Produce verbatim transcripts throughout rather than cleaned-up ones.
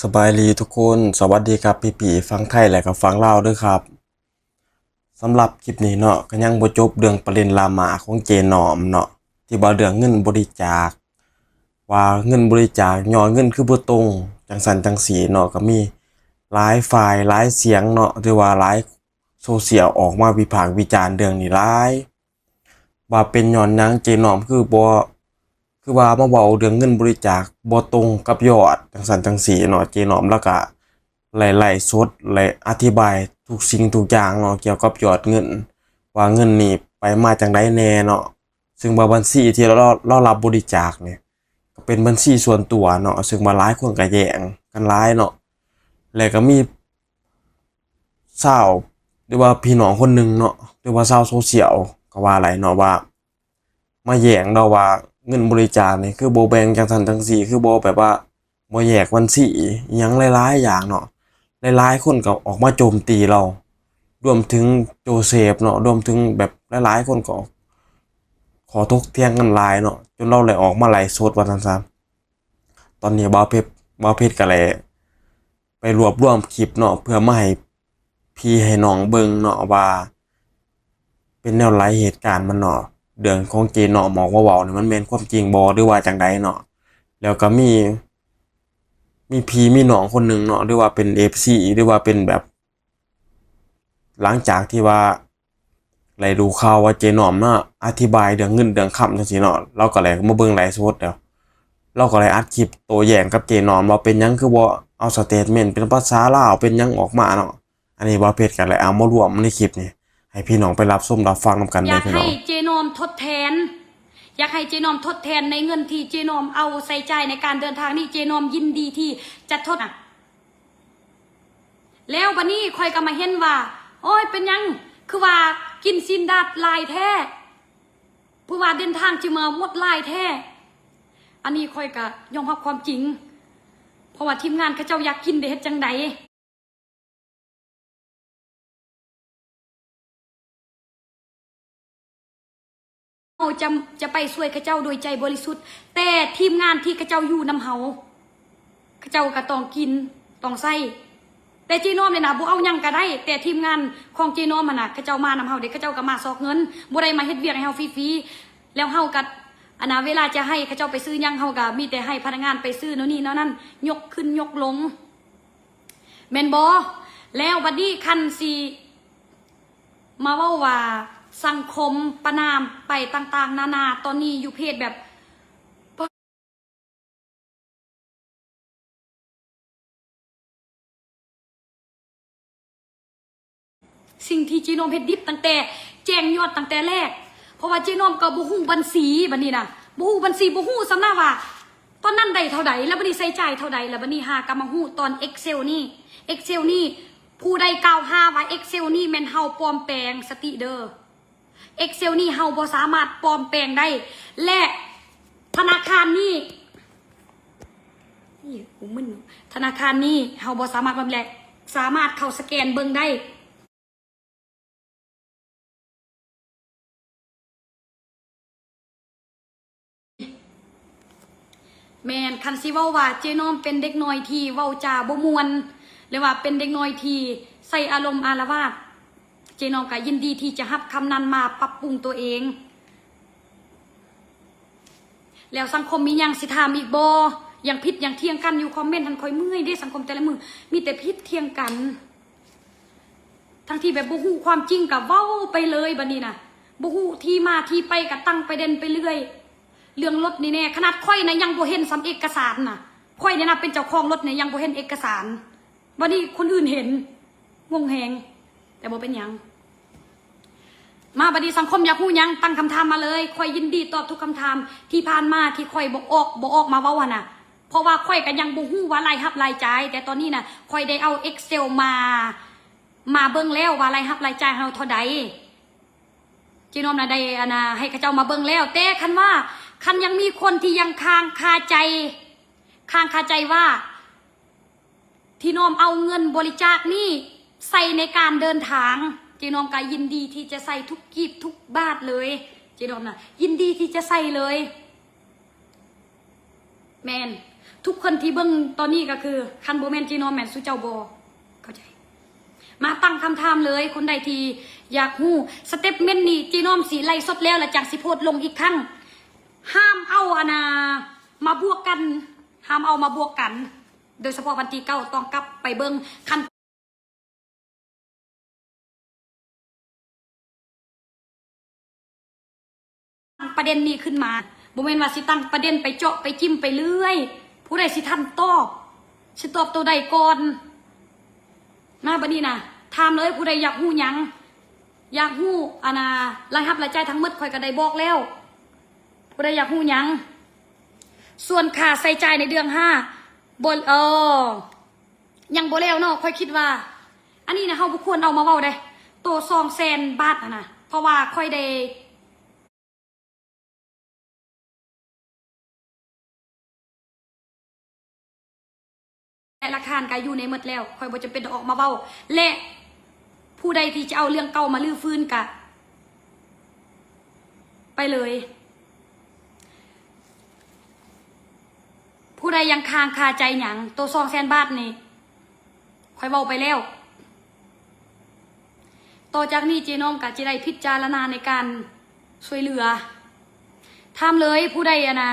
สบายดีทุกคน สวัสดีครับพี่ๆ ฝั่งไทยและก็ฝั่งลาวเด้อครับ สำหรับคลิปนี้เนาะ ก็ยังบ่จบเรื่องประเด็นดราม่าของเจ๊น้อมเนาะ ที่ว่าเรื่องเงินบริจาค ว่าเงินบริจาค ยอดเงินคือบ่ตรง จั่งซั้นจั่งซี้เนาะ ก็มีหลายฝ่ายหลายเสียงเนาะ หรือว่าหลายโซเชียลออกมาวิพากษ์วิจารณ์เรื่องนี้หลาย ว่าเป็นย้อนหยังเจ๊น้อมคือบ่ คือว่ามาเว้าเรื่องเงินบริจาคบ่ตรงกับยอด จั่งซั้นจั่งซี้เนาะ เจ๊น้อมลาวก็ได้ไลฟ์สด และอธิบายทุกสิ่งทุกอย่างเนาะ เกี่ยวกับยอดเงิน ว่าเงินนี่ไปมาจั่งใดแหน่เนาะ ซึ่งว่าบัญชีที่ลาว ลาวรับบริจาคเนี่ย ก็เป็นบัญชีส่วนตัวเนาะ ซึ่งว่าหลายคนก็แย้งกันหลายเนาะ และก็มีชาว หรือว่าพี่น้องคนหนึ่งเนาะ หรือว่าชาวโซเชียลก็ว่าได้เนาะ ว่ามาแย้งลาวว่าเงินบริจาคนี่คือบ่แบ่งจั่งซั้นจั่งซี้ คือบ่แบบว่าบ่แยกบัญชีอิหยังหลายๆอย่างเนาะ หลายๆคนก็ออกมาโจมตีลาว รวมถึงโจเซฟเนาะ รวมถึงแบบหลายๆคนก็ขอถกเถียงกันหลายเนาะ จนลาวได้ออกมาไลฟ์สดว่าซั้นซะ ตอนนี้บ่าวเพชร บ่าวเพชรก็เลยไปรวบรวมคลิปเนาะ เพื่อมาให้พี่ให้น้องเบิ่งเนาะว่า เป็นแนวใดเหตุการณ์มันเนาะ เรื่องของเจ๊น้อมออกมาเว้านี่มันแม่นความจริงบ่ หรือว่าจั่งใดเนาะ แล้วก็มี มีพี่มีน้องคนหนึ่งเนาะ หรือว่าเป็นเอฟซี หรือว่าเป็นแบบ หลังจากที่ว่าได้รู้ข่าวว่าเจ๊น้อมมาอธิบายเรื่องเงินเรื่องคำจั่งซี้เนาะ ลาวก็เลยมาเบิ่งไลฟ์สดแล้ว ลาวก็เลยอัดคลิปโต้แย้งกับเจ๊น้อมว่าเป็นหยังคือบ่เอาสเตตเมนต์เป็นภาษาลาว เป็นหยังออกมาเนาะ อันนี้บ่าวเพชรก็เลยเอามารวมในคลิปนี้ ให้พี่น้องไปรับชมรับฟังนำกัน อยาก เด้อพี่น้อง ให้เจ๊น้อมทดแทน อยากให้เจ๊น้อมทดแทนในเงินที่เจ๊น้อมเอาใช้จ่ายในการเดินทางนี่ เจ๊น้อมยินดีที่จะทด แล้วบัดนี้ข้อยก็มาเห็นว่า โอ้ย เป็นหยัง คือว่ากินซีนดาดหลายแท้ ผู้ว่าเดินทางจะมาหมดหลายแท้ อันนี้ข้อยก็ยอมรับความจริง เพราะว่าทีมงานเขาเจ้าอยากกินได้เฮ็ดจั่งใด เฮาจะ จะไปช่วยเขาเจ้าโดยใจบริสุทธิ์ แต่ทีมงานที่เขาเจ้าอยู่นำเฮา เขาเจ้าก็ต้องกิน ต้องใช้ แต่เจ๊น้อมเนี่ยนะ บ่เอาหยังก็ได้ แต่ทีมงานของเจ๊น้อมหั่นน่ะ เขาเจ้ามานำเฮาเด้ เขาเจ้าก็มาซอกเงิน บ่ได้มาเฮ็ดเวียกให้เฮาฟรีๆ แล้วเฮาก็ อันน่ะ เวลาจะให้เขาเจ้าไปซื้อหยัง เฮาก็มีแต่ให้พนักงานไปซื้อโน่นนี่โน่นนั่น ยกขึ้นยกลง แม่นบ่ แล้วบัดนี้คันสิมาเว้าว่าสังคมประณามไปต่างๆ นานา ตอนนี้อยู่เพจแบบ สิ่งที่เจ๊น้อมเฮ็ดผิดตั้งแต่แจ้งยอดตั้งแต่แรก เพราะว่าเจ๊น้อมก็บ่ฮู้บัญชีบัดนี้นะ บ่ฮู้บัญชี บ่ฮู้ซ้ำนะว่า ตอนนั้นได้เท่าใด แล้วบัดนี้ใช้จ่ายเท่าใด แล้วบัดนี้หากะมาฮู้ตอน Excel นี่ Excel นี่ ผู้ใดกล่าวหาว่า Excel นี่แม่นเฮาปลอมแปลง สติเด้อ Excel นี่เฮาบ่สามารถปลอมแปลงได้ และธนาคารนี่ นี่กูมึน ธนาคารนี่เฮาบ่สามารถปลอม และสามารถเข้าสแกนเบิ่งได้ แม่น คันสิเว้าว่าเจ๊น้อมเป็นเด็กน้อยที่เว้าจาบ่ม่วน หรือว่าเป็นเด็กน้อยที่ใส่อารมณ์อาละวาด เจ๊น้อมก็ยินดีที่จะรับคำนั้นมาปรับปรุงตัวเอง แล้วสังคมมีหยังสิถามอีกบ่ ยังผิดยังเถียงกันอยู่ คอมเมนต์หั่น ข้อยเมื่อยเด้ สังคมแต่ละมื้อมีแต่ผิดเถียงกัน ทั้งที่แบบบ่ฮู้ความจริงก็เว้าไปเลยบัดนี้นะ บ่ฮู้ที่มาที่ไปก็ตั้งประเด็นไปเรื่อย เรื่องรถนี่แน่ ขนาดข้อยนะยังบ่เห็นซ้ำเอกสารนะ ข้อยเนี่ยนะเป็นเจ้าของรถเนี่ยยังบ่เห็นเอกสาร บัดนี้คนอื่นเห็น งงแฮง แต่บ่เป็นหยัง มาบัดนี้สังคมอยากฮู้หยังตั้งคำถามมาเลย ข้อยยินดีตอบทุกคำถาม ที่ผ่านมาที่ข้อยบ่ออก บ่ออกมาเว้าหั่นน่ะ เพราะว่าข้อยก็ยังบ่ฮู้ว่ารายรับรายจ่าย แต่ตอนนี้น่ะข้อยได้เอา Excel มา มาเบิ่งแล้วว่ารายรับรายจ่ายเฮาเท่าใด เจ๊น้อมน่ะได้อันน่ะให้เขาเจ้ามาเบิ่งแล้ว แต่คันว่า คันยังมีคนที่ยังค้างคาใจ ค้างคาใจว่า ที่น้อมเอาเงินบริจาคนี่ใส่ในการเดินทาง เจ๊น้อมก็ยินดีที่จะใส่ทุกกีบทุกบาทเลย เจ๊น้อมน่ะยินดีที่จะใส่เลย แม่น ทุกคนที่เบิ่งตอนนี้ก็คือ คันบ่แม่นเจ๊น้อมแม่นสุเจ้าบ่เข้าใจ มาตั้งคำถามเลย คนใดที่อยากฮู้ สเตตเมนต์นี่ เจ๊น้อมสิไลฟ์สดแล้ว แล้วจั่งสิโพสต์ลงอีกครั้ง ห้ามเอาอันน่ะ มาบวกกัน ห้ามเอามาบวกกัน โดยเฉพาะวันที่เก้าต้องกลับไปเบิ่ง คัน ประเด็นนี้ขึ้นมา บ่แม่นว่าสิตั้งประเด็นไปเจาะไปจิ้มไปเรื่อย ผู้ใดสิทันตอบ สิตอบตัวใดก่อน มาบัดนี้นะ ถามเลย ผู้ใดอยากฮู้หยัง อยากฮู้อันน่ะ รายรับรายจ่ายทั้งหมดข้อยก็ได้บอกแล้ว ผู้ใดอยากฮู้หยัง ส่วนค่าใช้จ่ายในเดือนห้า บ่ เออ ยังบ่แล้วเนาะ ข้อยคิดว่า อันนี้นะ เฮาบ่ควรเอามาเว้าเด้ โตสองแสนบาทหั้นนะ เพราะว่าข้อยได้ และหลักฐานก็อยู่ในหมดแล้ว ข้อยบ่จำเป็นต้องออกมาเว้า และผู้ใดที่จะเอาเรื่องเก่ามารื้อฟื้นก็ ไปเลย ผู้ใดยังค้างคาใจหยัง โตสองแสนบาทนี่ ข้อยเว้าไปแล้ว ต่อจากนี้เจ๊น้อมก็จะได้พิจารณาในการช่วยเหลือ ถามเลย ผู้ใดอะนะ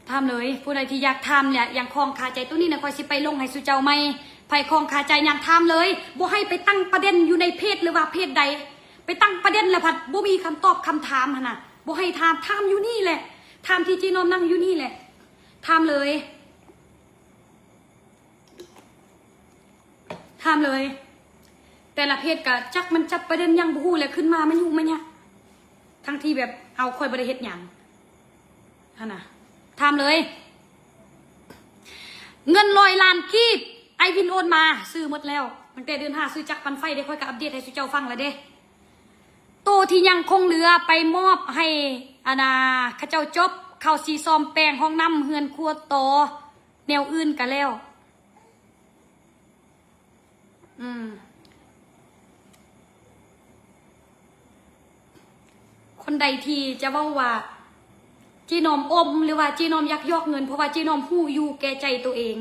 ถามเลย ผู้ใดที่อยากถามเนี่ย ยังค้างคาใจ ตัวนี้นะ ข้อยสิไปลงให้สุเจ้าใหม่ ไผค้างคาใจยังถามเลย บ่ให้ไปตั้งประเด็นอยู่ในเพจหรือว่าเพจใด ไปตั้งประเด็นแล้วพัดบ่มีคำตอบคำถามหั้นนะ บ่ให้ถาม ถามอยู่นี่แหละ ถามที่เจ๊น้อมนั่งอยู่นี่แหละ ถามเลย ถามเลย แต่ละเพจก็จักมันจับประเด็นหยังบ่ฮู้แหละ ขึ้นมามันยุ่งมันยาก ทั้งที่แบบ เอา ข้อยบ่ได้เฮ็ดหยังหั้นนะ ถามเลย เงินร้อยล้านกีบ ไอวินโอนมา ซื้อหมดแล้ว ตั้งแต่เดือนห้า ซื้อจักรปั่นไฟเด้ ข้อยก็อัปเดตให้สุเจ้าฟังแล้วเด้ โตที่ยังคงเหลือไปมอบให้อันน่ะ เขาเจ้าจบ เขาสิซ่อมแปลงห้องน้ำเฮือนครัวต่อ แนวอื่นก็แล้ว อืม คนใดที่จะเว้าว่า เจ๊น้อมอม หรือว่าเจ๊น้อมยักยอกเงิน เพราะว่าเจ๊น้อมฮู้อยู่แก่ใจตัวเอง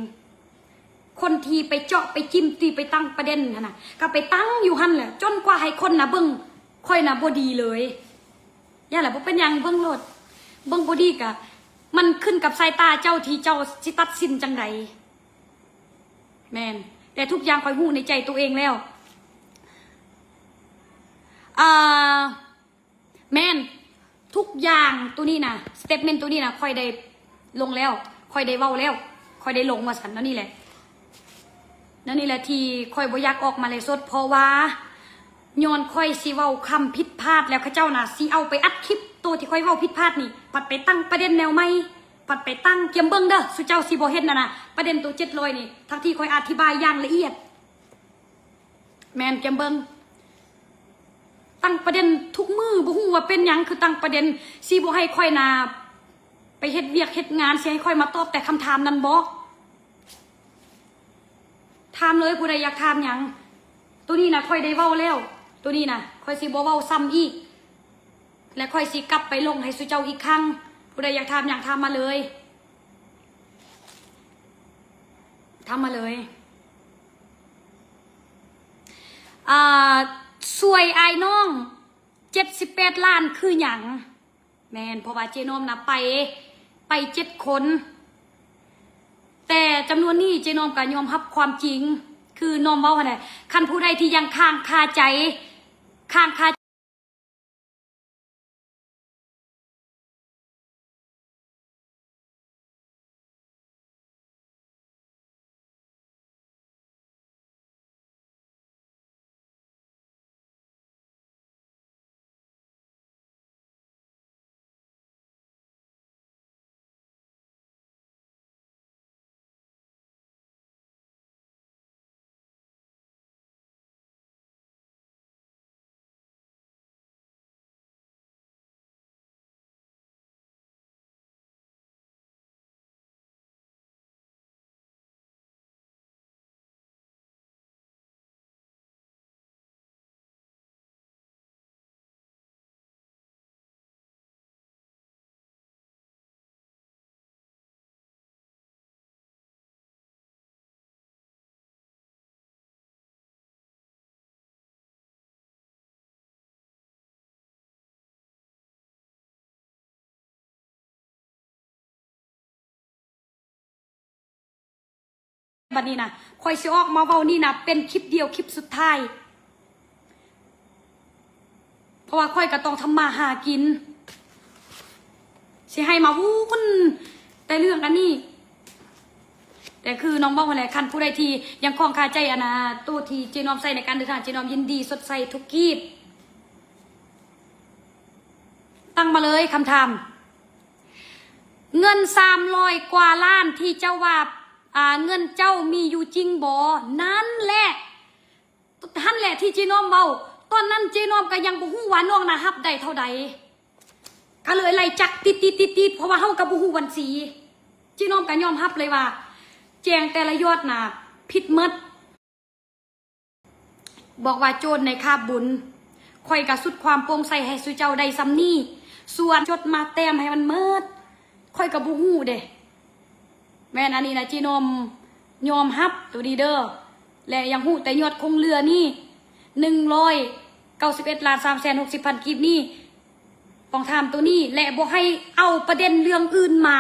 คนที่ไปเจาะไปจิ้ม ที่ไปตั้งประเด็นหั้นนะ ก็ไปตั้งอยู่หั้นแหละ จนกว่าให้คนนะเบิ่งข้อยนะบ่ดีเลย ย่าแหละ บ่เป็นหยัง เบิ่งโลด เบิ่งบ่ดีกะ มันขึ้นกับสายตาเจ้าที่เจ้าสิตัดสินจั่งใด แม่น แต่ทุกอย่างข้อยฮู้ในใจตัวเองแล้ว อ่า แม่น ทุกอย่างตัวนี้นะ สเตตเมนต์ตัวนี้นะ ข้อยได้ลงแล้ว ข้อยได้เว้าแล้ว ข้อยได้ลงว่าซั่น แนวนี้แหละ แนวนี้แหละที่ข้อยบ่อยากออกมาไลฟ์สด เพราะว่าย้อนข้อยสิเว้าคำผิดพลาด แล้วเขาเจ้าน่ะสิเอาไปอัดคลิปโตที่ข้อยเว้าผิดพลาดนี่ พัดไปตั้งประเด็นแนวใหม่ พัดไปตั้ง เกียมเบิ่งเด้อ สุเจ้าสิบ่เห็นน่ะนะ ประเด็นโตเจ็ดร้อยนี่ ทั้งที่ข้อยอธิบายอย่างละเอียด แม่น เกียมเบิ่ง ตั้งประเด็นทุกมื้อ บ่ฮู้ว่าเป็นหยังคือตั้งประเด็น สิบ่ให้ข้อยน่ะ ไปเฮ็ดเวียกเฮ็ดงาน สิให้ข้อยมาตอบแต่คำถามนั้นบ่ ถามเลย ผู้ใดอยากถามหยัง ตัวนี้นะข้อยได้เว้าแล้ว ตัวนี้นะข้อยสิบ่เว้าซ้ำอีก และข้อยสิกลับไปลงให้สุเจ้าอีกครั้ง ผู้ใดอยากถามหยังถามมาเลย ถามมาเลย อ่า ช่วยอ้ายน้อง เจ็ดสิบแปดล้านคือหยัง แม่น เพราะว่าเจ๊น้อมนะไป ไปเจ็ดคน แต่จำนวนนี้เจ๊น้อมก็ยอมรับความจริง คือน้อมเว้าหั่นแหละ คันผู้ใดที่ยังค้างคาใจ ค้างคา บัดนี้นะ ข่อยสิออกมาเว้านี่นะ เป็นคลิปเดียว คลิปสุดท้าย เพราะว่าข่อยก็ต้องทำมาหากิน สิให้มาวุ่นแต่เรื่องอันนี้ แต่คือน้องบอกมาแหละ คันผู้ใดที่ยังคล่องคาใจอันนะ ตัวที่เจนอมใส่ในการเดินทาง เจนอมยินดีชดใช้ทุกกีบ ตั้งมาเลยคำถาม เงินสามร้อยกว่าล้านที่เจ้าว่า อ่า เงินเจ้ามีอยู่จริงบ่ นั่นแหละ หั่นแหละที่เจนอมเว้า ตอนนั้นเจนอมก็ยังบ่ฮู้ว่าน้องน่ะรับได้เท่าใด ก็เลยไล่จักติดๆๆๆ เพราะว่าเฮาก็บ่ฮู้บัญชี เจนอมก็ยอมรับเลยว่า แจ้งแต่ละยอดน่ะผิดหมด บอกว่าโจรในคาบบุญ ข่อยก็สุดความโปร่งใสให้สู่เจ้าได้ส่ำนี้ ส่วนจดมาแต้มให้มันหมด ข่อยก็บ่ฮู้เด้ แม่นอันนี้นะ เจนอมยอมรับตัวนี้เด้อ และยังฮู้แต่ยอดคงเหลือนี่ หนึ่งร้อยเก้าสิบเอ็ดล้านสามแสนหกสิบพันกีบนี่ ต้องถามตัวนี้ และบ่ให้เอาประเด็นเรื่องอื่นมา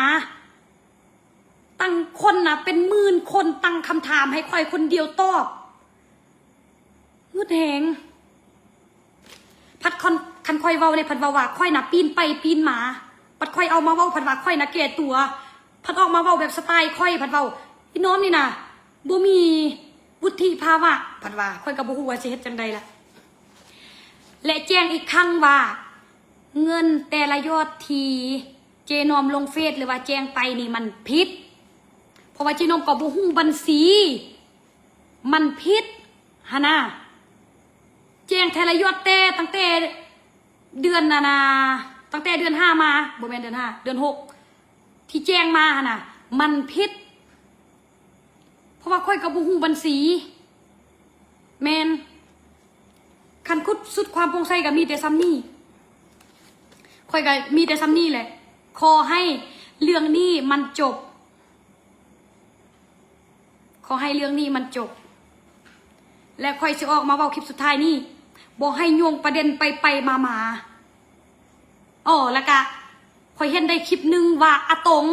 ตั้งคนนะเป็นหมื่นคนตั้งคำถามให้ข่อยคนเดียวตอบ งึดแฮง พัดคัน คันข่อยเว้าเนี่ย พัดเว้าว่าข่อยน่ะปีนไปปีนมา พัดข่อยเอามาเว้า พัดว่าข่อยน่ะแก้ตัว พัดออกมาเว้าแบบสไตล์ข่อย พัดเว้า อีน้อมนี่น่ะ บ่มีวุฒิภาวะ พัดว่า ข่อยก็บ่ฮู้ว่าสิเฮ็ดจั่งใดล่ะ และแจ้งอีกครั้งว่า เงินแต่ละยอดที่เจนอมลงเฟซหรือว่าแจ้งไปนี่มันผิด เพราะว่าเจนอมก็บ่ฮู้บัญชี มันผิด หั้นนะ แจ้งแต่ละยอดแต่ตั้งแต่เดือนน่ะนะ ตั้งแต่เดือนห้ามา บ่แม่นเดือนห้า เดือนหก ที่แจ้งมาหั้นนะ มันผิด เพราะว่าข่อยก็บ่ฮู้บัญชี แม่น คันคุดสุดความโปร่งใสก็มีแต่ส่ำนี้ ข่อยก็มีแต่ส่ำนี้แหละ ขอให้เรื่องนี้มันจบ ขอให้เรื่องนี้มันจบ และข่อยสิออกมาเว้าคลิปสุดท้ายนี้ บ่ให้โยงประเด็นไปไปมามา อ้อ แล้วกะ ข่อยเห็นได้คลิปหนึ่งว่าอาตง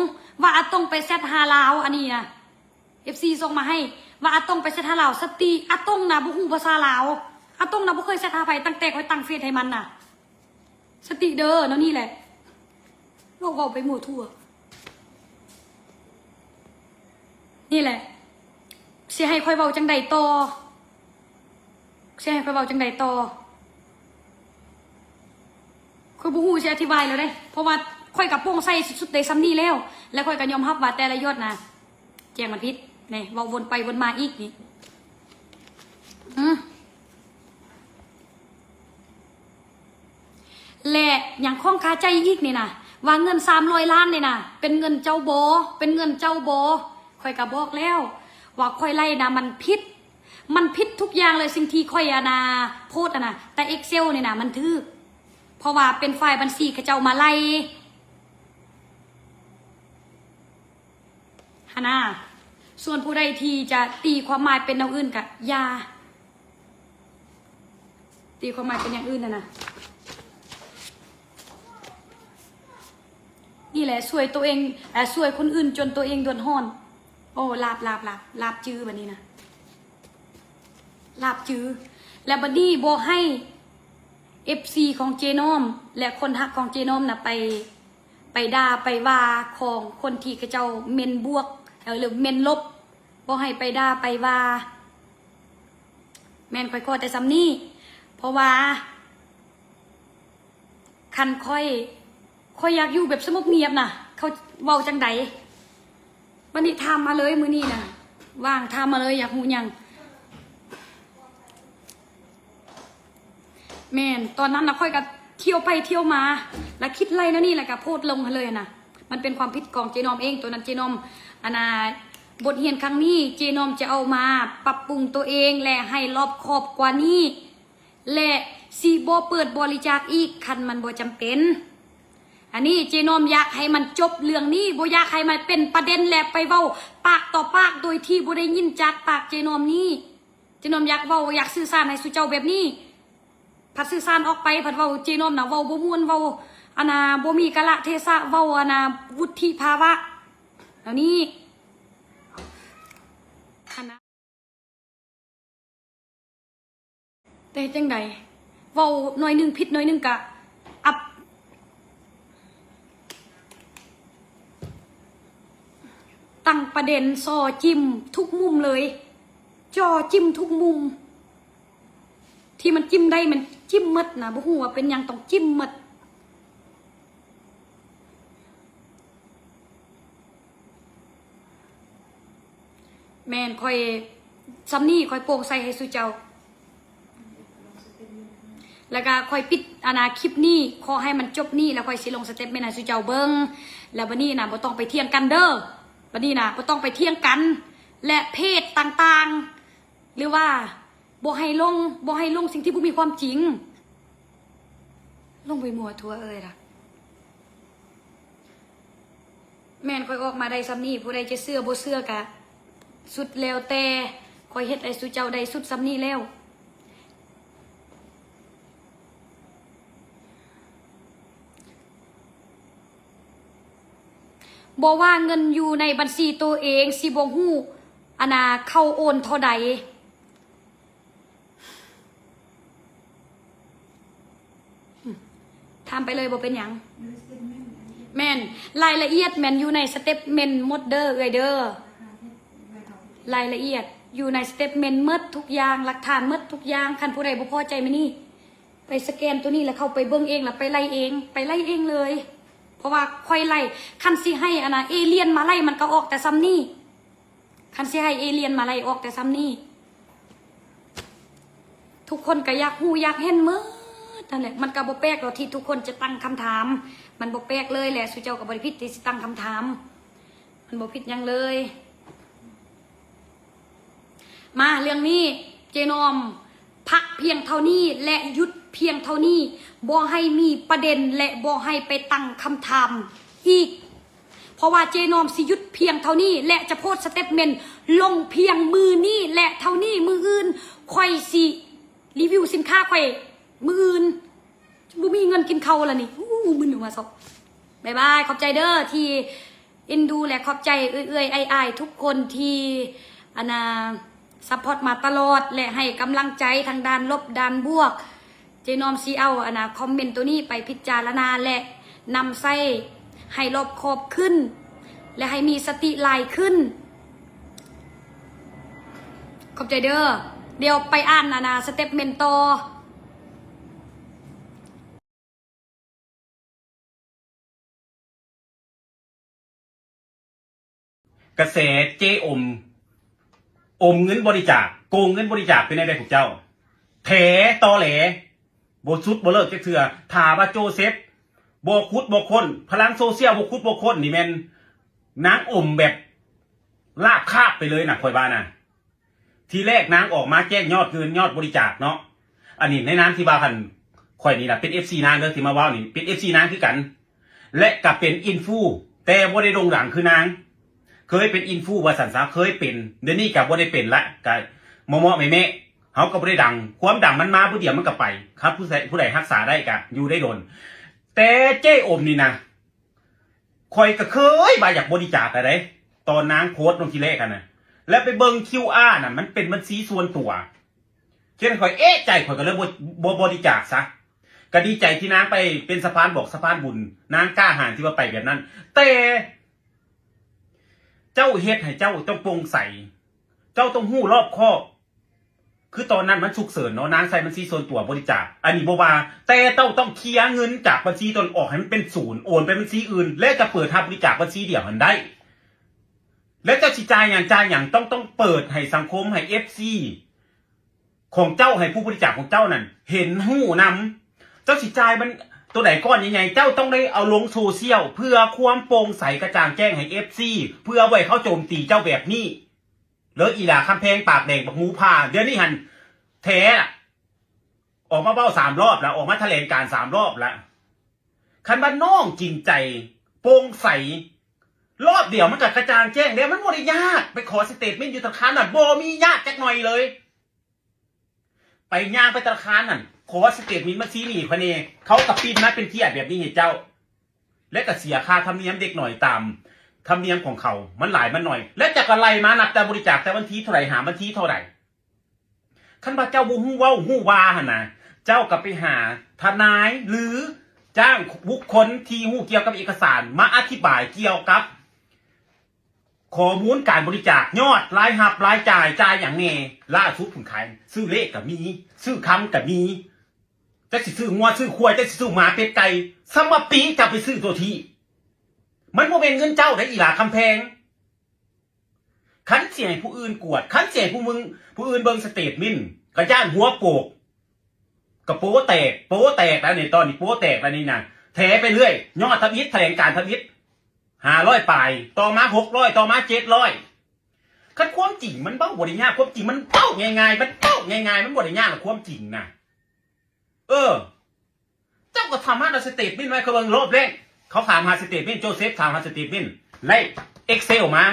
ว่าอาตงไปแชทหาลาว อันนี้นะ เอฟซี ส่งมาให้ ว่าอาตงไปแชทหาลาว สติ อาตงนะบ่ฮู้ภาษาลาว อาตงนะบ่เคยแชทหาไผตั้งแต่ข่อยตั้งเฟซให้มันนะ สติเด้อ แนวนี้แหละ เว้า เว้าไปมั่วทั่ว นี่แหละ สิให้ข่อยเว้าจั่งใดต่อ สิให้ข่อยเว้าจั่งใดต่อ ข่อยบ่ฮู้สิอธิบายแล้วเด้ เพราะว่าข่อยก็โปร่งใสสุดๆ ได้ส่ำนี้แล้ว และข่อยก็ยอมรับว่าแต่ละยอดนะ แจ้งมันผิด นี่ เว้าวนไปวนมาอีกนี่ อืม และยังคล่องคาใจอีกนี่นะ ว่าเงินสามร้อยล้านนี่นะ เป็นเงินเจ้าบ่ เป็นเงินเจ้าบ่ ข่อยก็บอกแล้ว ว่าข่อยไล่นะ มันผิด มันผิดทุกอย่างเลย สิ่งที่ข่อยอะนะ โพสต์อะนะ แต่ Excel นี่นะ มันถูก เพราะว่าเป็นฝ่ายบัญชีเขาเจ้ามาไล่ หั้นนะ ส่วนผู้ใดที่จะตีความหมายเป็นแนวอื่นกะอย่า ตีความหมายเป็นอย่างอื่นนะนะ นี่แหละ ช่วยตัวเอง เอ่อ ช่วยคนอื่นจนตัวเองเดือดร้อน โอ้ ลาบ ลาบ ลาบ ลาบจื้อบัดนี้นะ ลาบจื้อ และบัดนี้บ่ให้ เอฟซี ของเจนอม และคนฮักของเจนอมนะ ไป ไปด่าไปว่าของคนที่เขาเจ้าเม้นบวก เอ่อ หรือเม้นลบ บ่ให้ไปด่าไปว่า แม่น ข่อยขอแต่ส่ำนี้ เพราะว่า คันข่อย ข่อยอยากอยู่แบบสงบเงียบนะ เขาเว้าจั่งใด บัดนี้ถามมาเลยมื้อนี้นะ ว่างถามมาเลย อยากฮู้หยัง แม่น ตอนนั้นนะข่อยก็เที่ยวไปเที่ยวมา แล้วคิดไล่แนวนี้ แล้วก็โพสต์ลงให้เลยนะ มันเป็นความผิดของเจนอมเอง ตัวนั้นเจนอม อันน่ะ บทเรียนครั้งนี้ เจนอมจะเอามาปรับปรุงตัวเอง และให้รอบคอบกว่านี้ และสิบ่เปิดบริจาคอีก คันมันบ่จำเป็น อันนี้เจนอมอยากให้มันจบเรื่องนี้ บ่อยากให้มันเป็นประเด็น และไปเว้าปากต่อปาก โดยที่บ่ได้ยินจากปากเจนอมนี้ เจนอมอยากเว้า อยากสื่อสารให้สู่เจ้าแบบนี้ พัดสื่อสารออกไป พัดเว้าเจนอมนะ เว้าบ่ม่วน เว้า อันน่ะ บ่มีกาลเทศะ เว้า อันน่ะ วุฒิภาวะ แนวนี้ แต่จังใด เว้าหน่อยหนึ่งผิดหน่อยหนึ่งกะอับ ตั้งประเด็นซอจิ้มทุกมุมเลย จอจิ้มทุกมุม ที่มันจิ้มได้มันจิ้มหมดนะ บ่ฮู้ว่าเป็นหยังต้องจิ้มหมด แม่น ข้อย ส่ำนี้ข้อยโปร่งใสให้สู่เจ้า แล้วก็ข้อยปิดอันน่ะคลิปนี้ ขอให้มันจบนี้ แล้วข้อยสิลงสเตทเมนต์ให้สู่เจ้าเบิ่ง แล้วบัดนี้นะบ่ต้องไปเถียงกันเด้อ บัดนี้นะบ่ต้องไปเถียงกัน และเพจต่างๆ หรือว่าบ่ให้ลง บ่ให้ลงสิ่งที่บ่มีความจริง ลงไปมั่วทั่วเอ่ยล่ะ แม่น ข้อยออกมาได้ส่ำนี้ ผู้ใดจะเชื่อบ่เชื่อกะ สุดแล้วแต่ ข้อยเฮ็ดให้สู่เจ้าได้สุดส่ำนี้แล้ว บ่ว่าเงินอยู่ในบัญชีตัวเองสิบ่ฮู้ อันน่ะ เขาโอนเท่าใด ถามไปเลยบ่เป็นหยัง แม่น รายละเอียดแม่นอยู่ในสเตทเมนต์หมดเด้อเอื้อยเด้อ รายละเอียดอยู่ในสเตทเมนต์หมดทุกอย่าง หลักฐานหมดทุกอย่าง คันผู้ใดบ่พอใจมานี่ ไปสแกนตัวนี้แล้วเข้าไปเบิ่งเอง แล้วไปไล่เอง ไปไล่เองเลย เพราะว่าข้อยไล่ คันสิให้อันน่ะ เอเลียนมาไล่มันก็ออกแต่ส่ำนี้ คันสิให้เอเลียนมาไล่ออกแต่ส่ำนี้ ทุกคนก็อยากฮู้อยากเห็นหมดนั่นแหละ มันก็บ่แปลกหรอกที่ทุกคนจะตั้งคำถาม มันบ่แปลกเลยแหละ สู่เจ้าก็บ่ได้ผิดที่สิตั้งคำถาม มันบ่ผิดหยังเลย มาเรื่องนี้ เจ๊นอม พักเพียงเท่านี้และหยุดเพียงเท่านี้ บ่ให้มีประเด็นและบ่ให้ไปตั้งคำถามอีก เพราะว่าเจ๊นอมสิหยุดเพียงเท่านี้ และจะโพสต์สเตทเมนต์ลงเพียงมื้อนี้และเท่านี้ มื้ออื่นข้อยสิรีวิวสินค้าข้อยมื้ออื่น บ่มีเงินกินข้าวละนี่ อู้ มึนหัวซอก บ๊ายบาย ขอบใจเด้อที่เอ็นดู และขอบใจเอื้อยๆอ้ายๆทุกคนที่ อันน่ะ ซัพพอร์ตมาตลอด และให้กำลังใจทางด้านลบด้านบวก เจ๊นอมสิเอา อันน่ะ คอมเมนต์ตัวนี้ไปพิจารณา และนำใช้ให้รอบคอบขึ้น และให้มีสติหลายขึ้น ขอบใจเด้อ เดี๋ยวไปอ่าน อันน่ะ สเตทเมนต์ต่อ กระแสเจ๊อม อมเงินบริจาค โกงเงินบริจาคเป็นแนวใดพวกเจ้า แถ ตอแหล บ่สุดบ่เลิกจักเทื่อ ถ้าว่าโจเซฟบ่ขุดบ่ค้น พลังโซเชียลบ่ขุดบ่ค้นนี่แม่นนางอมแบบลาบคาบไปเลยนะ ข้อยว่านะ ทีแรกนางออกมาแจ้งยอดเงินยอดบริจาคเนาะ อันนี้ในนามที่ว่าคัน ข้อยนี่ล่ะเป็นเอฟซีนางเด้อ ที่มาเว้านี่เป็นเอฟซีนางคือกัน และก็เป็นอินฟู แต่บ่ได้โด่งดังคือนาง เคยเป็นอินฟูว่าซั่นซะ เคยเป็น เดี๋ยวนี้ก็บ่ได้เป็นละ ก็เหมาะๆแมะๆ เฮาก็บ่ได้ดัง ความดังมันมาผู้เดียวมันก็ไป ครับ ผู้ใด ผู้ใดรักษาได้ก็อยู่ได้โดน แต่เจ๊อมนี่นะ ข้อยก็เคยว่าอยากบริจาคอะเด้ ตอนนางโพสต์ลงทีแรกอะนะ แล้วไปเบิ่งคิวอาร์น่ะ มันเป็นบัญชีส่วนตัว เช่นข้อยเอะใจ ข้อยก็เลยบ่ บ่บริจาคซะ ก็ดีใจที่นางไปเป็นสะพานบอกสะพานบุญ นางกล้าหาญที่ว่าไปแบบนั้น แต่ เจ้าเฮ็ดให้เจ้าต้องโปร่งใส เจ้าต้องฮู้รอบคอบ คือตอนนั้นมันฉุกเฉินเนาะ นางใส่บัญชีส่วนตัวบริจาค อันนี้บ่ว่า แต่เจ้าต้องเคลียร์เงินจากบัญชีตนออกให้มันเป็นศูนย์ โอนไปบัญชีอื่น และจะเปิดรับบริจาคบัญชีเดียวหั้นได้ และเจ้าสิจ่ายหยัง จ่ายหยัง ต้อง ต้องเปิดให้สังคม ให้เอฟซี ของเจ้า ให้ผู้บริจาคของเจ้านั่นเห็นฮู้นำ เจ้าสิจ่ายมันตัวใดก้อนใหญ่ๆ เจ้าต้องได้เอาลงโซเชียล เพื่อความโปร่งใสกระจ่างแจ้งให้เอฟซี เพื่อบ่ให้เขาโจมตีเจ้าแบบนี้ แล้วอีหล่าคำแพงปากแดงบักหมูผ่า เดี๋ยวนี้หั่นแท้ล่ะ ออกมาเว้าสามรอบแล้ว ออกมาแถลงการณ์สามรอบแล้ว คันว่าน้องจริงใจ โปร่งใส รอบเดียวมันก็กระจ่างแจ้งแล้ว มันบ่ได้ยาก ไปขอสเตทเมนต์อยู่ธนาคารน่ะ บ่มียากจักหน่อยเลย ไปย่างไปธนาคารนั่น ขอสเตทเมนต์บัญชีหนี้พะเน เขาก็ปริ้นมาเป็นเทียบแบบนี้ให้เจ้า และก็เสียค่าธรรมเนียมเด็กหน่อยตามธรรมเนียมของเขา มันหลายมันหน่อย และจะก็ไล่มานับแต่บริจาคแต่วันที่เท่าไหร่ หาวันที่เท่าไหร่ คันว่าเจ้าบ่ฮู้เว้าฮู้ว่าหั่นนะ เจ้าก็ไปหาทนายหรือจ้างบุคคลที่ฮู้เกี่ยวกับเอกสารมาอธิบายเกี่ยวกับข้อมูลการบริจาค ยอดรายรับรายจ่าย จ่ายหยังแหน่ ล่าสุดผมขาย ซื้อเลขก็มี ซื้อคำก็มี จักสิซื้องัวซื้อควาย จักสิซื้อหมาเป็ดไก่ สำหรับปีจะไปซื้อตัวที่ มันบ่แม่นเงินเจ้าได้อีหลาคำแพง คันสิให้ผู้อื่นกวด คันสิให้ผู้มึง ผู้อื่นเบิ่งสเตทเมนต์ ก็ย้านหัวโปก ก็โป๊แตก โป๊แตกแล้วนี่ ตอนนี้โป๊แตกแล้วนี่นะ แถไปเรื่อย ยอดทำอิฐ แถลงการณ์ทำอิฐ ห้าร้อยปลาย ต่อมา หกร้อย ต่อมา เจ็ดร้อย คันความจริงมันเว้าบ่ได้ยาก ความจริงมันเว้าง่ายๆ มันเว้าง่ายๆ มันบ่ได้ยากหรอกความจริงนะ เออ เจ้าก็สามารถเอาสเตทเมนต์ไว้เขาเบิ่งรอบแรก เขาถามหาสเตทเมนต์ โจเซฟถามหาสเตทเมนต์ ไล่ Excel มา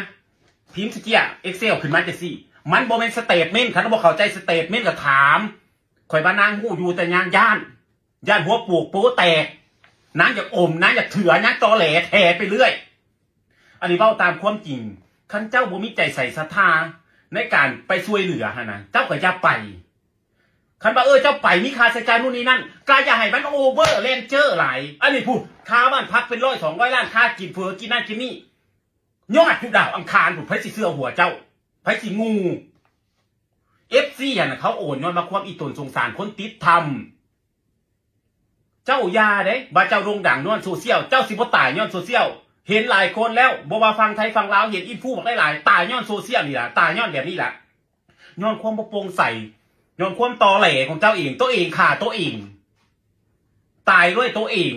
พิมพ์สเกีย Excel ขึ้นมาจังซี่ มันบ่แม่นสเตทเมนต์ คันบ่เข้าใจสเตทเมนต์ก็ถาม ข่อยว่านางฮู้อยู่ แต่นางย้าน ย้านหัวโปกโป๊แตก นางอยากอม นางอยากเถื่อ นางตอแหลแถไปเรื่อย อันนี้เว้าตามความจริง คันเจ้าบ่มีใจใส่ศรัทธาในการไปช่วยเหลือหั่นนะ เจ้าก็อย่าไป คันว่า เออ เจ้าไปมีค่าใช้จ่ายนู่นนี่นั่น ก็อย่าให้มันโอเวอร์แลนเจอร์หลาย อันนี้พูด ค่าบ้านพักเป็นร้อยสองร้อยล้าน ค่ากินเฟอกินนั่นกินนี่ ยอดอยู่ดาวอังคารพู้น ไผสิเชื่อหัวเจ้า ไผสิงู เอฟซี หั่นน่ะ เขาโอนย้อนว่าความอีตนสงสารคนติดธรรม เจ้าอย่าเด้ ว่าเจ้าโด่งดังย้อนโซเชียล เจ้าสิบ่ตายย้อนโซเชียล เห็นหลายคนแล้ว บ่ว่าฝั่งไทยฝั่งลาว เห็นอินฟูบักหลายๆ ตายย้อนโซเชียลนี่ล่ะ ตายย้อนแบบนี้ล่ะ ย้อนความบ่โปร่งใส ย้อนความตอแหลของเจ้าเอง ตัวเองฆ่าตัวเอง ตายด้วยตัวเอง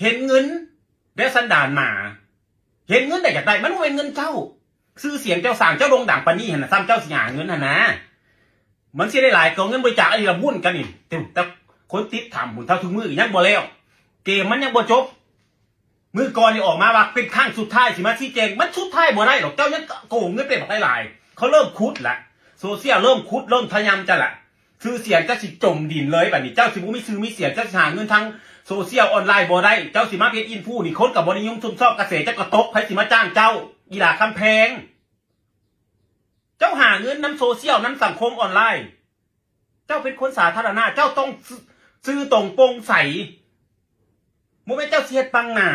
เห็นเงินได้สันดานหมา เห็นเงินได้อยากได้ มันบ่แม่นเงินเจ้า ชื่อเสียงเจ้าสร้าง เจ้าโด่งดังปานนี้หั่นน่ะ ซ้ำเจ้าสิหาเงินหั่นนะ มันสิได้หลายกว่าเงินบริจาค อันนี้ละบุญกันนี่ แต่ แต่คนติดธรรมพู้น เท่าทุกมื้อยังบ่แล้ว เกมมันยังบ่จบ มื้อก่อนนี่ออกมาว่าเป็นครั้งสุดท้ายสิมาชี้แจง มันสุดท้ายบ่ได้ดอก เจ้ายังโกงเงินไปบักหลายๆ เขาเริ่มขุดละ โซเชียลเริ่มขุด เริ่มทะยำจ้ะละ ชื่อเสียงเจ้าสิจมดินเลยบัดนี้ เจ้าสิบ่มีชื่อมีเสียง เจ้าสิหาเงินทางโซเชียลออนไลน์บ่ได้ เจ้าสิมาเป็นอินฟูนี่ คนก็บ่นิยมชมชอบกระแส เจ้าก็ตก ไผสิมาจ้างเจ้า อีหลาคำแพง เจ้าหาเงินนำโซเชียล นำสังคมออนไลน์ เจ้าเป็นคนสาธารณะ เจ้าต้องซื่อ ซื่อตรงโปร่งใส บ่แม่นเจ้าสิเฮ็ดบังหน้า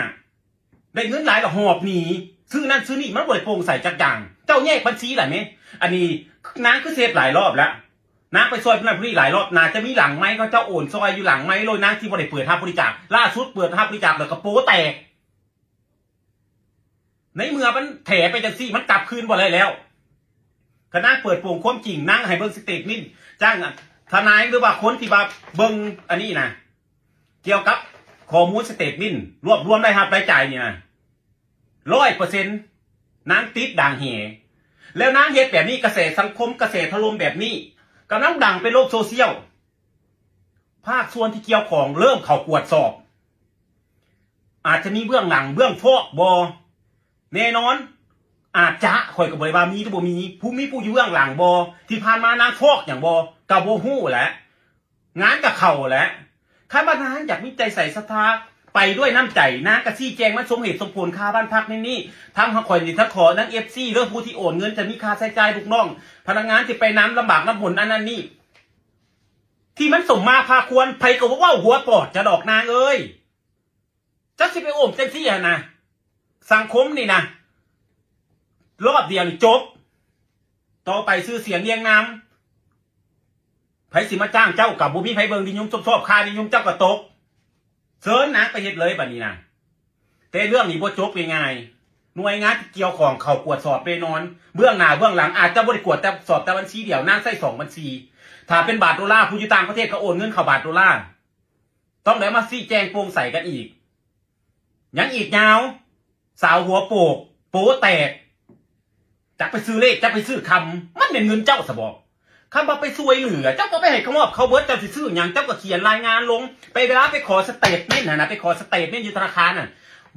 ได้เงินหลายแล้วหอบหนี ซื้อนั่นซื้อนี่ มันบ่ได้โปร่งใสจักอย่าง เจ้าแยกบัญชีล่ะแหม อันนี้นางคือเฮ็ดหลายรอบแล้ว นางไปซอยผู้นั้นผู้นี้หลายรอบ น่าจะมีหลังไมค์เขาเจ้าโอนซอยอยู่หลังไมค์โลด นางที่บ่ได้เปิดรับบริจาค ล่าสุดเปิดรับบริจาคแล้วก็โป๊แตก ในเมื่อมันแถไปจังซี่ มันกลับคืนบ่ได้แล้ว ก็นางเปิดโปงความจริง นางให้เบิ่งสเตทเมนต์ จ้างทนายหรือว่าคนที่ว่าเบิ่งอันนี้นะ เกี่ยวกับข้อมูลสเตทเมนต์ รวบรวมรายรับรายจ่ายนี่นะ ร้อยเปอร์เซ็นต์ นางติดด่างแห แล้วนางเฮ็ดแบบนี้ กระแสสังคม กระแสถล่มแบบนี้ กำลังดังไปโลกโซเชียล ภาคส่วนที่เกี่ยวข้องเริ่มเข้ากวดสอบ อาจจะมีเบื้องหลังเบื้องฟอกบ่ แน่นอน อาจจะ ข่อยก็บ่ได้ว่ามีหรือบ่มี ผู้มีผู้อยู่เบื้องหลังบ่ ที่ผ่านมานางฟอกหยังบ่ ก็บ่ฮู้แหละ งานก็เข้าแหละ คันว่านางอยากมีใจใส่ศรัทธา ไปด้วยน้ำใจ นางก็ชี้แจงมันสมเหตุสมผล ค่าบ้านพักนี่นี่ ทั้งข่อยนี่ทั้งขอทั้ง เอฟซี เด้อ ผู้ที่โอนเงินจะมีค่าใช้จ่ายลูกน้อง พนักงานที่ไปน้ำลำบากน้ำบนอันนั้นนี่ ที่มันสมมาพาควร ไผก็บ่เว้าหัวปอดจะดอกนางเอ้ย เจ้าสิไปโอมจังซี่หั่นนะ สังคมนี่นะ รอบเดียวนี่จบ ต่อไปชื่อเสียงเรียงนาม ไผสิมาจ้างเจ้าก็บ่มีไผเบิ่ง นิยมชมชอบ ค่านิยมเจ้าก็ตก เชิญนางไปเฮ็ดเลยบัดนี้นะ แต่เรื่องนี้บ่จบง่ายๆ หน่วยงานที่เกี่ยวข้องเข้ากวดสอบแน่นอน เบื้องหน้าเบื้องหลัง อาจจะบ่ได้กวดแต่สอบแต่บัญชีเดียว นางใช้สองบัญชี ถ้าเป็นบาทดอลลาร์ ผู้อยู่ต่างประเทศก็โอนเงินเข้าบาทดอลลาร์ ต้องได้มาชี้แจงโปร่งใสกันอีก ยังอีกยาว สาวหัวโปก โป๊แตก จักไปซื้อเลข จักไปซื้อคำ มันเป็นเงินเจ้าสบอ คำว่าไปช่วยเหลือ เจ้าก็ไปให้เขามอบเขาเบิด เจ้าสิซื้อหยัง เจ้าก็เขียนรายงานลง ไปเวลาไปขอสเตทเมนต์หั่นนะ ไปขอสเตทเมนต์อยู่ธนาคารน่ะ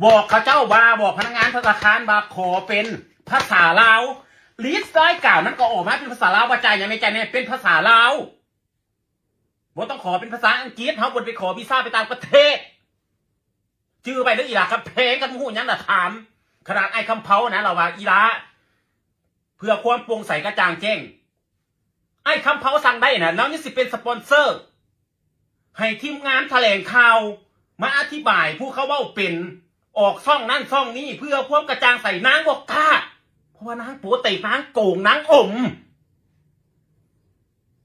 บอกเขาเจ้าว่า บอกพนักงานธนาคารว่าขอเป็นภาษาลาว ลิสต์รายการมันก็ออกมาเป็นภาษาลาว ว่าจ่ายหยังแหน่ จ่ายแหน่ เป็นภาษาลาว บ่ต้องขอเป็นภาษาอังกฤษ เฮาบ่ได้ไปขอวีซ่าไปต่างประเทศ จื่อไว้เด้ออีหล่า คำแพง คันบ่ฮู้หยังน่ะถาม ขนาดอ้ายคำเผานะ ลาวว่า อีหล่า เพื่อความโปร่งใสกระจ่างแจ้ง ไอ้คำเผาสั่งได้นะ แล้วนี่สิเป็นสปอนเซอร์ ให้ทีมงานแถลงข่าว มาอธิบายผู้เขาเว้าเป็น ออกช่องนั่นช่องนี้ เพื่อความกระจ่างใส นางบอกกล้า เพราะว่านางโปเตก นางโกง นางอม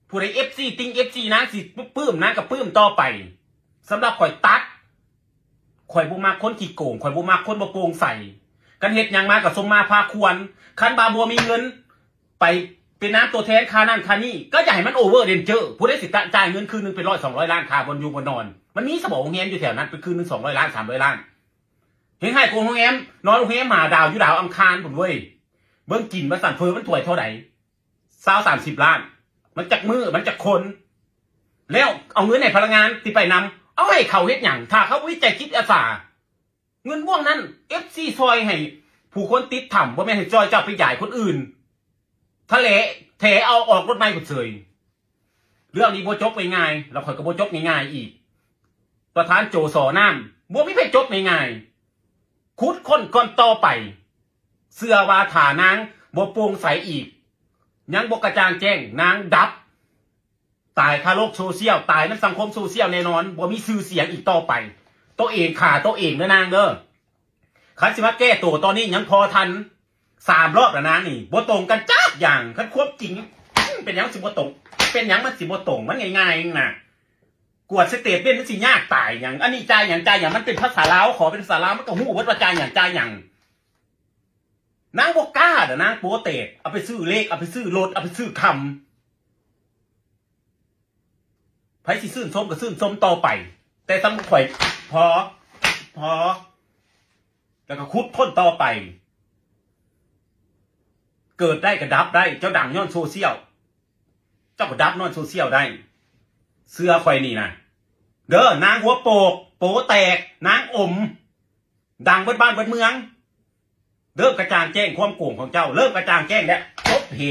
ผู้ใดเอฟซีติงเอฟซีนางสิปื้ม นางก็ปื้มต่อไป สำหรับข่อยตัด ข่อยบ่มักคนขี้โกง ข่อยบ่มักคนบ่โปร่งใส คันเฮ็ดหยังมาก็สมมาพาควร คันบ่าบ่มีเงิน ไปเป็นนางตัวแทนค่านั่นค่านี่ ก็อย่าให้มันโอเวอร์เดนเจอร์ ผู้ใดสิจ่ายเงินคืนหนึ่งเป็นร้อยสองร้อยล้านค่าบ่อนอยู่บ่อนนอน มันมีสบอโรงแรมอยู่แถวนั้น เป็นคืนหนึ่งสองร้อยล้านสามร้อยล้าน เฮงให้โกงโรงแรม นอนโรงแรมหาดาวอยู่ดาวอังคารผมเว้ย เบิ่งกินมาสั่นเฟอมันถ้วยเท่าไหร่ซาวสามสิบล้าน มันจักมื้อ มันจักคน แล้วเอาเงินให้พนักงานที่ไปนำ เอาให้เขาเฮ็ดหยัง ถ้าเขาวิจัยจิตอาสา เงินพวกนั้นเอฟซีซอยให้ ผู้คนติดถ้ำ บ่แม่นให้ซอยเจ้าไปยายคนอื่น ทะเลแถเอาออกรถไม้ผุดเสย เรื่องนี้บ่จบง่ายๆ แล้วข่อยก็บ่จบง่ายๆอีก ประธานโจสอน้ำ บ่มีไผจบง่ายๆ ขุดค้นก่อนต่อไป เชื่อว่าถ้านางบ่โปร่งใสอีก ยังบ่กระจ่างแจ้ง นางดับ ตายคาโลกโซเชียล ตายในสังคมโซเชียลแน่นอน บ่มีชื่อเสียงอีกต่อไป ตัวเองฆ่าตัวเองเด้อนางเด้อ คันสิมาแก้ตัวตอนนี้ยังพอทัน สามรอบแล้วนางนี่ บ่ตรงกันจักอย่าง คันความจริง เป็นหยังสิบ่ตรง เป็นหยังมันสิบ่ตรง มันง่ายๆเองนะ กวดสเตทเมนต์มันสิยากตายหยัง อันนี้จ่ายหยัง จ่ายหยัง มันเป็นภาษาลาว ขอเป็นภาษาลาว มันก็ฮู้เบิดว่าจ่ายหยัง จ่ายหยัง นางบ่กล้าเด้อนางโปเตก เอาไปซื้อเลข เอาไปซื้อรถ เอาไปซื้อคำ ไผสิชื่นชมก็ชื่นชมต่อไป แต่สำหรับข่อย พอ พอ แล้วก็ขุดค้นต่อไป เกิดได้ก็ดับได้ เจ้าดังย้อนโซเชียล เจ้าก็ดับย้อนโซเชียลได้ เชื่อข่อยนี่นะ เด้อ นางหัวโปก โปแตก นางอม ดังเบิดบ้านเบิดเมือง เริ่มกระจ่างแจ้งความโกงของเจ้า เริ่มกระจ่างแจ้งแล้ว จบเห